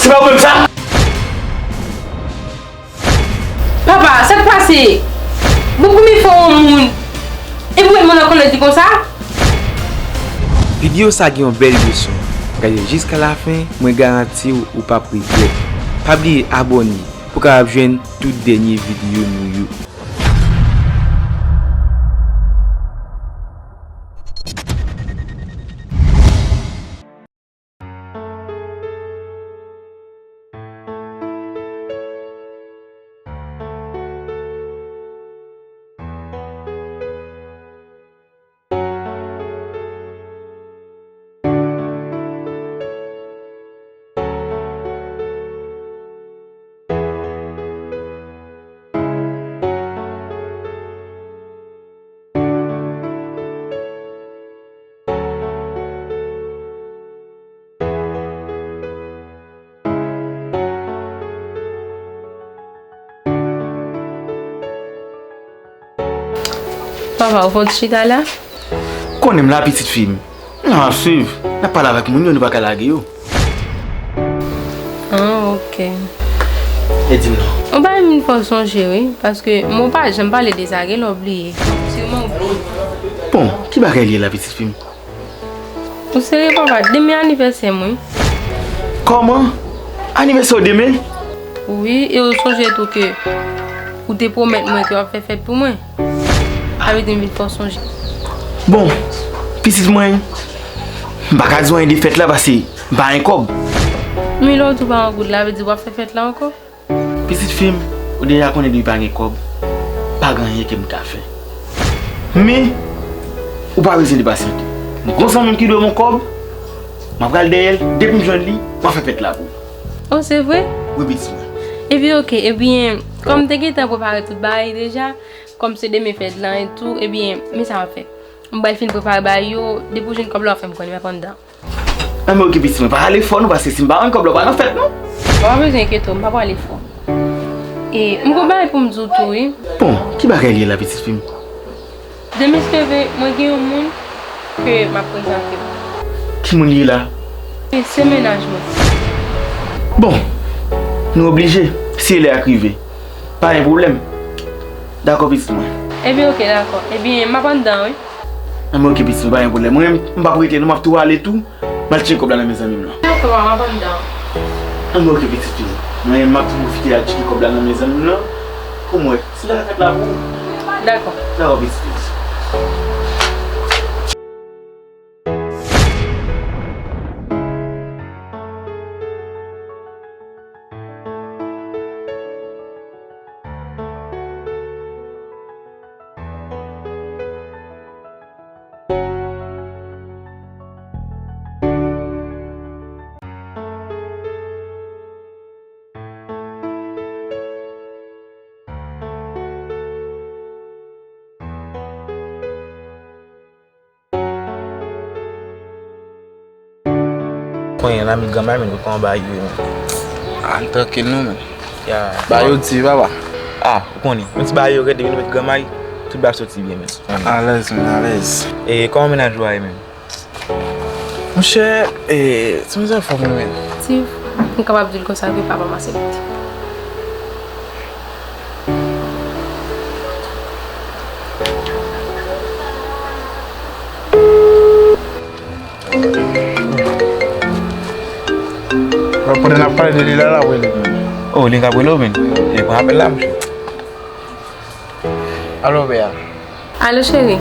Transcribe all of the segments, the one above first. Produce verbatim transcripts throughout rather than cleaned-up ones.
Se pa ou menm sa? Papa, sa k pase? Bon, premye fwa yon moun, epi w met mwen nan kòlèt li konsa? Videyo sa gen yon bèl leson. Gade l jiska lafen, mwen garanti w ou p ap regrèt. Pa bliye abòne pou w kapab jwenn tout dènye videyo nou yo. Papa, ou fè w ti chita la? Konnen m la, pitit fi m. N ap swiv. N ap pale avèk moun yo, nou pa ka lage yo. Ah, ok. E di m non. Yon bagay m vin fè w sonje, wi, paske mwen pa janm pale de sa, gen lè w bliye. Siman w bliye. Bon, ki bagay li ye la, pitit fi m? Ou serye, papa? Demen anivèsè m, wi. Kòman? Anivèsè w demen? Wi, e ou sonje tou ke ou te pwomèt mwen ke w ap fè fèt pou mwen. Sa vle di m vin fè w sonje. Bon, pitit mwen, m pa ka di w anyen de fèt la paske m pa gen kòb. Men lè w di w pa gen goud la, vle di w ap fè fèt la ankò? Pitit fi m, ou deja konnen depi pa gen kòb, pa gen anyen ke m ka fè. Men, ou pa bezwen depasyante. M gon zanmi m ki dwe m yon kòb, m ap pral dèyè l, depi m jwenn li, m ap fè fèt la pou ou. Oh, se vre? Wi, pitit mwen. Ebyen, oke, ebyen, kòm m te gentan prepare tout bagay deja, kòm se demen fèt lan e tou, ebyen, men sa m ap fè. M pral fin prepare bagay yo, depi w jwenn kòb la, w ap fè m konnen, m ap anndan. Anben oke pitit mwen, pa ale fò non, paske si m pa rann kòb la, w pa nan fèt non. Ou pa bezwen enkyete w, m pa prale fò. E m gon bagay pou m di w tou wi. Bon, ki bagay li ye la pitit fi m? Demen si Dye vle, mwen gen yon moun ke m ap prezante w. Ki moun li ye la? E se mennaj mwen. Bon, nou oblije, si e lè a k rive, pa gen pwoblèm. Dakò pitit mwen. Ebyen oke, dakò. Ebyen m ap anndan wi. Anben oke pitit mwen, pa gen pwoblèm. Mwen menm, m p ap rete non, m ap tou ale tou. M al tcheke kòb la nan men zanmi m lan. Dakò, m ap anndan. Anben oke pitit fi m. Mwen menm, m ap tou pwofite al tcheke kòb la nan men zanmi m lan. Pou m wè si l ap fèt la pou ou. Dakò. Dakò pitit fi m. Konyen lami granmay menm, kòman bagay yo ye menm? Ah, n trankil non menm. Ya. Bagay yo di papa. Ah, ou konnen. Yon ti bagay yo rèd, depi nou met granmay, tout bagay soti byen menm. Alèz menm, alèz. E kòman mennaj ou a ye menm? Monchè, e, ti mizè fò mwen menm. Steve, m kapab di l konsa ke papa m aksepte. Pandan n ap pale de li la, l ap rele m. Oh, li k ap rele w menm? E pran apèl la, monchè. Alo, Bea. Alo, cheri.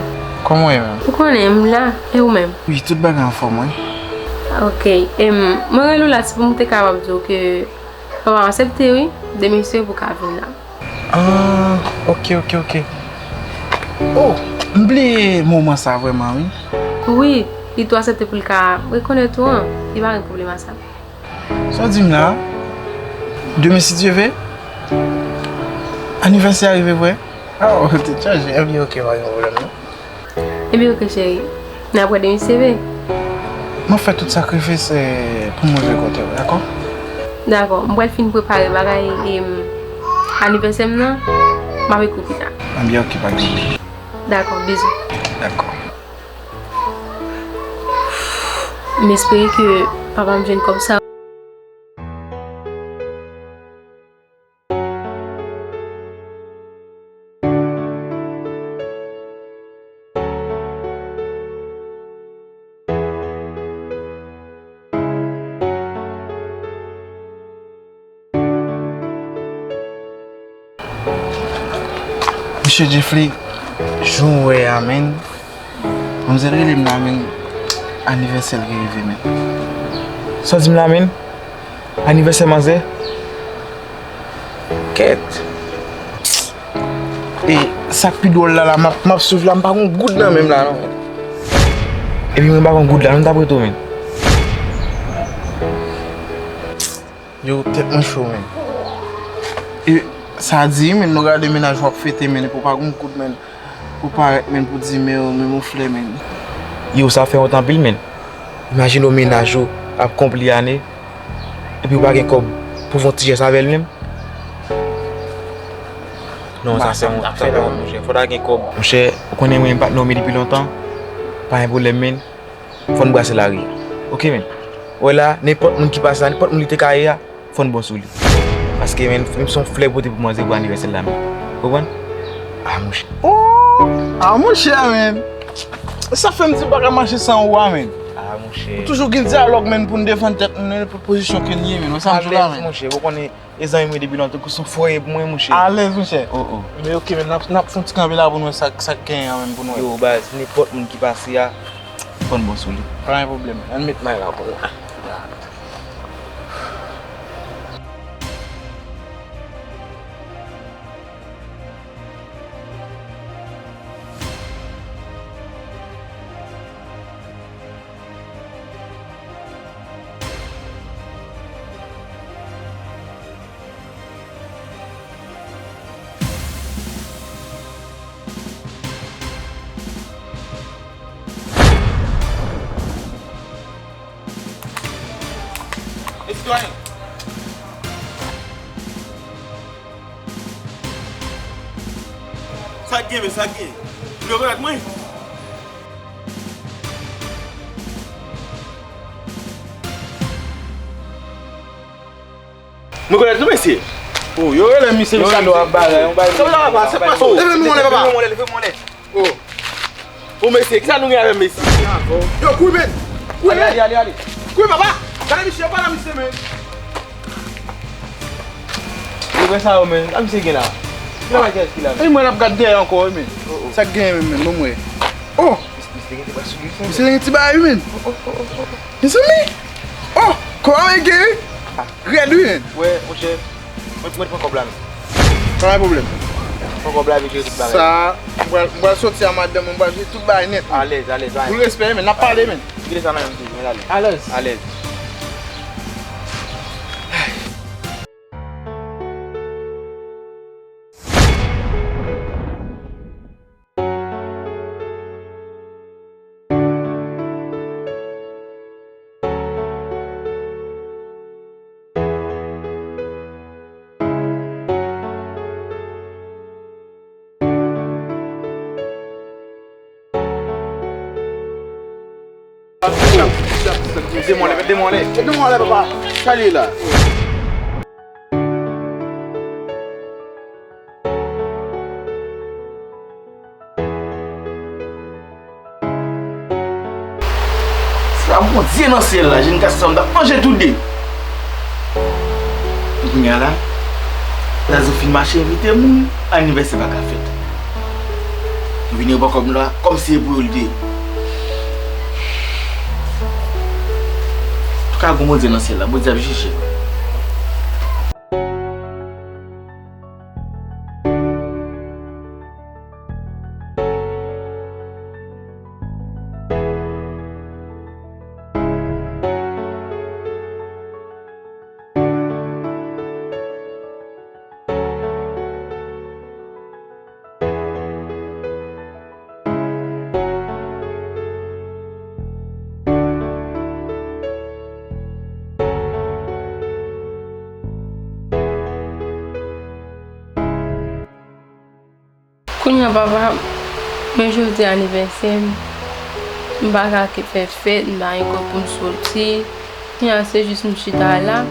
Kòman w ye menm? Ou konnen, m la. E ou menm? Wi, tout bagay anfòm, wi. Ok. Em, mwen rele w la, se pou m te kapab di w ke papa m aksepte, wi. Demen si Dye vle pou w ka vin la. Ah, ok, ok, ok. Oh, m bliye moman sa vrèman, wi. Wi, li tou aksepte pou l ka rekonèt ou an. Li pa gen pwoblèm a sa. Sa w di m la? Demen si Dye vle, anivèsè a rive vre? Ah, ou te chanje. Ebyen, oke, pa gen pwoblèm, non. Ebyen, oke, cheri. N ap wè demen si Dye vle. M ap fè tout sakrifis, eh, pou m rive kote w, dakò? Dakò. M pral fin prepare bagay, em, anivèsè m nan. M ap ekri w pita. Ebyen, oke, pa gen pwoblèm. Dakò, bizou. Dakò. M espere ke papa m jwenn kòb sa. Mesye Jeffrey, jan w wè a, menn, manmzèl rele m la, menn, anivèsè l ki rive, menn. Sa w di m la, menn? Anivèsè manzè? Kèt. E sa k pi dwòl la, la, m ap, m ap swiv la, m pa gon goud nan men m la, non, menn. Epi mwen pa gon goud la, non, m t ap rete w, menn. Yo, tèt mwen cho, menn. E sa di, menn, nou gade mennaj w ap fete, menn, epi w pa gon goud, menn, pou parèt, menn, pou di, men, men, mon flè, menn. Yo, sa fè wont anpil, menn. Imajine w mennaj ou ap konpli ane, epi w pa gen kòb pou fè yon ti jès avè l menm. Non, sa fè wont, sa fè wont, monchè. Fò ta gen kòb. Monchè, ou konnen mwen, m patnè w depi lontan. Pa gen pwoblèm, menn. Fò n brase lari a. Oke, menn. Ou wè la, nenpòt moun ki pase la, nenpòt moun li te ka ye a, fò n bon sou li. Paske, menn, m se yon flè pote pou manzè pou anivèsè l la, menn. Ou konprann? Ah, monchè. Oh! Ah, monchè, menn. Sa fè m di m pa ka mache san ou a, menn. Ah, monchè. Ou toujou gen dyalòg, menn, pou n defann tèt nou nan nenpòt pozisyon ke n ye, menn. Wè sa m di w la, menn. Alèz, monchè. Ou konnen, e zanmi mwen depi lontan, kou se yon frè pou mwen, monchè. Alèz, monchè. Oh, oh. Men oke, menn, n ap, n ap fè yon ti kanpe la pou n wè sa, sa k genyen an, menn, pou n wè. Yo, baz, nenpòt moun ki pase a, fò n bon sou li. Pa gen pwoblèm. Ann met may la pou mwen. Sitwayen. Sa k gen, men sa k gen? Ou rekonèt mwen? Mwen rekonèt nou, mesye. Oh, yo rele misye, misye ap bagay, yon bagay. Sa va, sa va, se pa sa. Leve men w anlè, papa. Leve men w anlè, leve men w anlè. Oh. Oh, mesye, kisa nou gen avè mesye? Yo, kouri, men. Kouri, men. Ale, ale, ale, ale. Kouri, papa. Gade misye, yo pale a misye, men. Yo, wè sa yo, men. Sa misye gen la? Ki travay kiyès ki la, men? E mwen ap gad dèyè ankò, wi, men. Oh, oh. Sa k genyen, men, men, ban m wè. Oh! Misye gen ti bagay sou li, frè. Misye gen ti bagay, wi, men. Oh, oh, oh, oh, oh. Mezanmi! Oh! Kò a, men, gen, wi. Rèd, wi, men. Wè, monchè, mwen, mwen pran kòb la, men. Pa gen pwoblèm. Pran kòb la, epi jere tout bagay. Sa, mwen pral, mwen pral soti a madanm mwen, mwen pral jere tout bagay nèt, men. Alèz, alèz, alèz. Pou respè, men, n ap pale, men. Kite sa nan men m toujou, men, alèz. Alèz. Alèz. Mete men w anlè, mete men w anlè. Mete men w anlè, papa. Sa li ye la? Sa Bondye nan syèl la, jèn gason sa m t ap manje toude. Kounye a la, Zazou fin mache envite moun, anivèsè pa ka fèt. M vin repran kòb la, kòmsi se pou yo l te ye. Antouka, gon Bondye nan syèl la, Bondye ap jije. Kounye a, papa, men jodi anivèsè m, m pa ka fè fèt, m pa gen kòb pou m soti. Kounye a, se jis m chita la.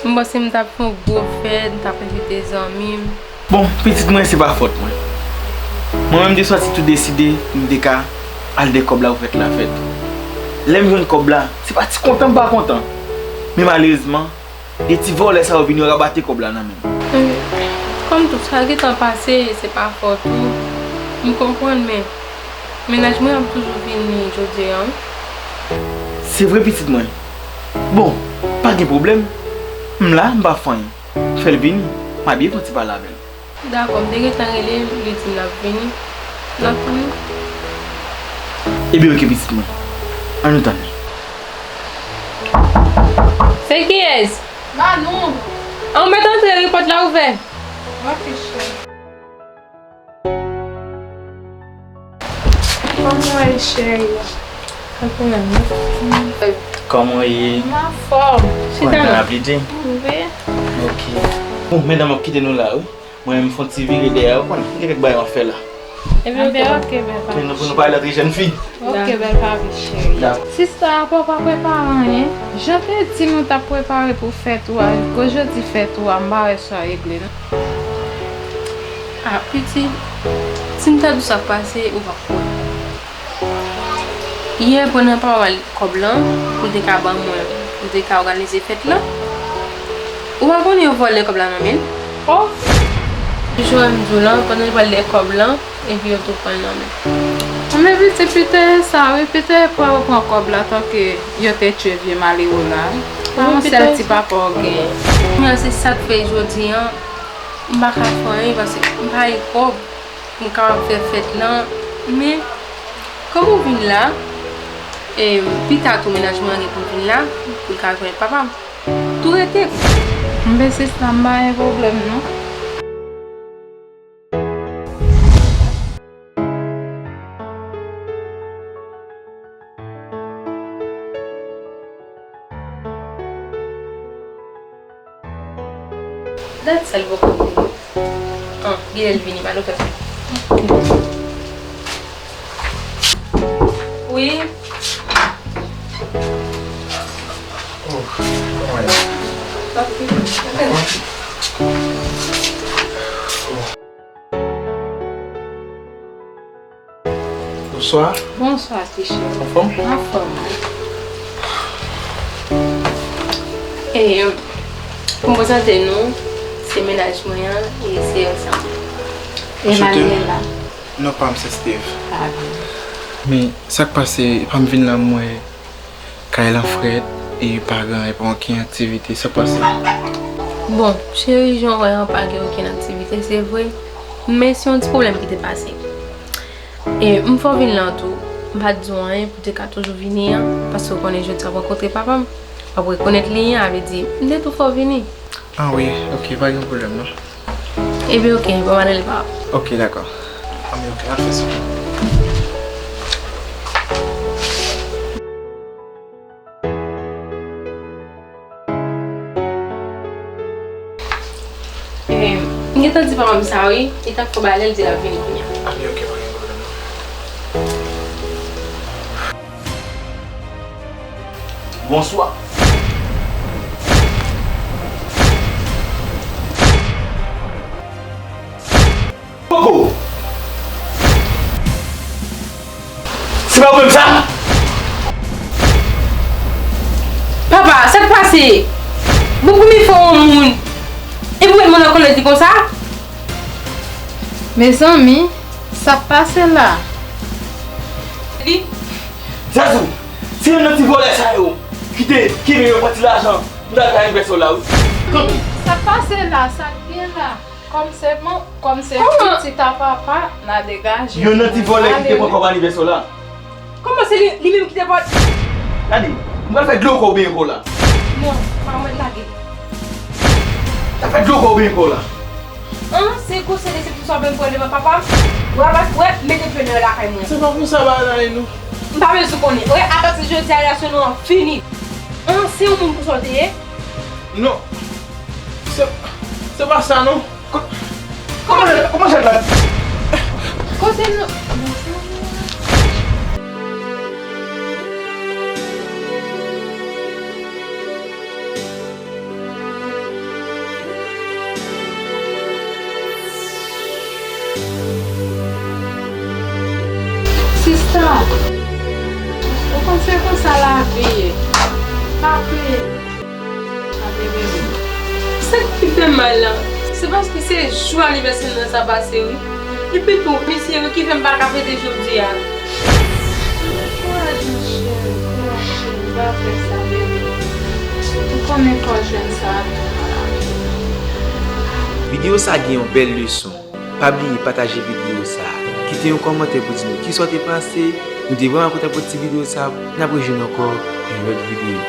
M panse m t ap fè yon gwo fèt, m t ap envite zanmi m. Bon, pitit mwen, se pa fòt mwen. Mwen menm, m te sòti tou deside pou m te ka al dèyè kòb la pou fèt la fèt. Lè m jwenn kòb la, se pa ti kontan m pa kontan. Men malerezman, de ti vòlè sa yo vin, yo rabate kòb la nan men m. Kòm tout sa gentan pase, se pa fòt ou. M konprann, men mennaj mwen ap toujou vini jodi a, wi. Se vre, pitit mwen. Bon, pa gen pwoblèm. M la, m pa fè anyen. Fè l vini. M a byen fè yon ti pale avè l. Dakò, m te gentan rele l, li di l ap vini. N ap tann li. Ebyen, oke, pitit mwen. Ann nou tann li. Se kiyès? Manou! An, ou mèt antre, wi, pòt la ouvè. Ok, cheri. Kòman w ye, cheri? Pa gen pwoblèm, non. Kòman w ye? M anfòm. Chita non. Kontan ap lide? Wi. Ok. Bon, medam ap kite nou la, wi. Mwen menm, m fè yon ti vire dèyè, ou konnen. M gen kèk bagay m ap fè la. Ebyen, ok, bèl papa. Men nou, pou nou pale lòt jèn fi. Ok, bèl papi cheri. Dakò. Sista, apa w pa prepare anyen? Jan te di nou t ap prepare pou fèt ou a, kote jodi fèt ou a, m pa wè sa regle non. Ah, pitit, si m ta di w sa k pase, ou p ap kwè. Yè, pandan papa m al kòb lan, pou l te ka ban mwen, pou l te ka òganize fèt lan, ou pa konnen yo vòlè kòb la nan men l? Oh! Jan m di w lan, pandan l pral dèyè kòb lan, epi yo tou pran l nan men. Men pitit, Pita sa, wi, Pita pral pran kòb la tanke yo te tchwe vye malere la, wi. Pa yon sèl ti papa w genyen. Kounya se sa k fè jodi a, m pa ka fè anyen paske m pa gen kòb pou m kapab fè fèt lan. Men, kòm ou vin la, e, pita tou mennaj mwen an gen pou l vin la, pou l ka jwenn papa m. Tou rete. Enben sista, m pa gen pwoblèm non. Dat sa l poko vini. Ah, gen lè l vini, pa nou fè. Wi. Oh, kòman ye? Bonswa. Bonswa, ti cheri. Anfòm? Anfòm. E, pou m prezante nou, se mennaj mwen an, e se Elsa. Anchante. Emmanuela. Non pa m se Steve. Ah, byen. Men, sa k pase, pa m vin la, m wè kay lan frèt, e pa gen, pa okenn aktivite, sa k pase? Bon, cheri, jan w wè an, pa gen okenn aktivite, se vre. Men se yon ti pwoblèm ki te pase. E m fè w vin lan tou, m pa t di w anyen pou w te ka toujou vini an, paske w konnen jodi a w ap rankontre papa m, w ap rekonèt li an, sa vle di, m te tou fè w vini. Ah wi, ok, pa gen pwoblèm non. Ebyen, ok, bon, m al rele papa m. Ok, dakò. Anben, ok, al fè sa. Eh, m gentan di papa m sa wi, li t ap fè w bagay la, l di l ap vini kounye a. Anben, ok, pa gen pwoblèm non. Bonswa. Poko! Se pa ou menm sa? Papa, sa k pase? Bon, premye fwa w wè yon moun, epi w met moun nan kòlèt li konsa? Mezanmi, sa k pase la? Li. Zazou, se youn nan ti vòlè sa yo ki te kenbe yon pati lajan m t al bay anivèsè w la, wi. Sa k pase la? Sa k gen la? Kòm se man, kòm se pitit a papa, n a degaje. Youn nan ti vòlè ki te pran kòb anivèsè w la. Kòman se li, li menm ki te vòlè? Gade, m pral fè dlo kò w benyen kò w la. Non, pa mwen lage. N a fè dlo kò w benyen kò w la. An, se konsa desepsyon sa w vin pran devan papa m? Wè, wè, mete pye nan lakay mwen. Se pa konsa bagay la ye non. M pa bezwen konnen. Wè, apati jodi a, relasyon nou an fini. An, se yon moun konsa w te ye? Non. Se, se pa sa non. Ko-, kòman, kòman jèt la? Kote nou? Sista, ou konn se konsa lavi ye. Pa plede. Sa k pi fè m mal la, Se paske se jou anivèsè m nan sa pase wi. Epi tou, misye wi ki fè m pa ka fete jodi a. Kouraj, monchè, kouraj, cheri, pa fè sa, bebe. Ou konnen fò w jwenn sa a tou nan lavi. Videyo sa gen yon bèl leson. Pa bliye pataje videyo sa. Kite yon kòmantè pou di nou kisa w te panse. Nou te vrèman kontan pou ti videyo sa. N ap rejwenn ankò yon lòt videyo.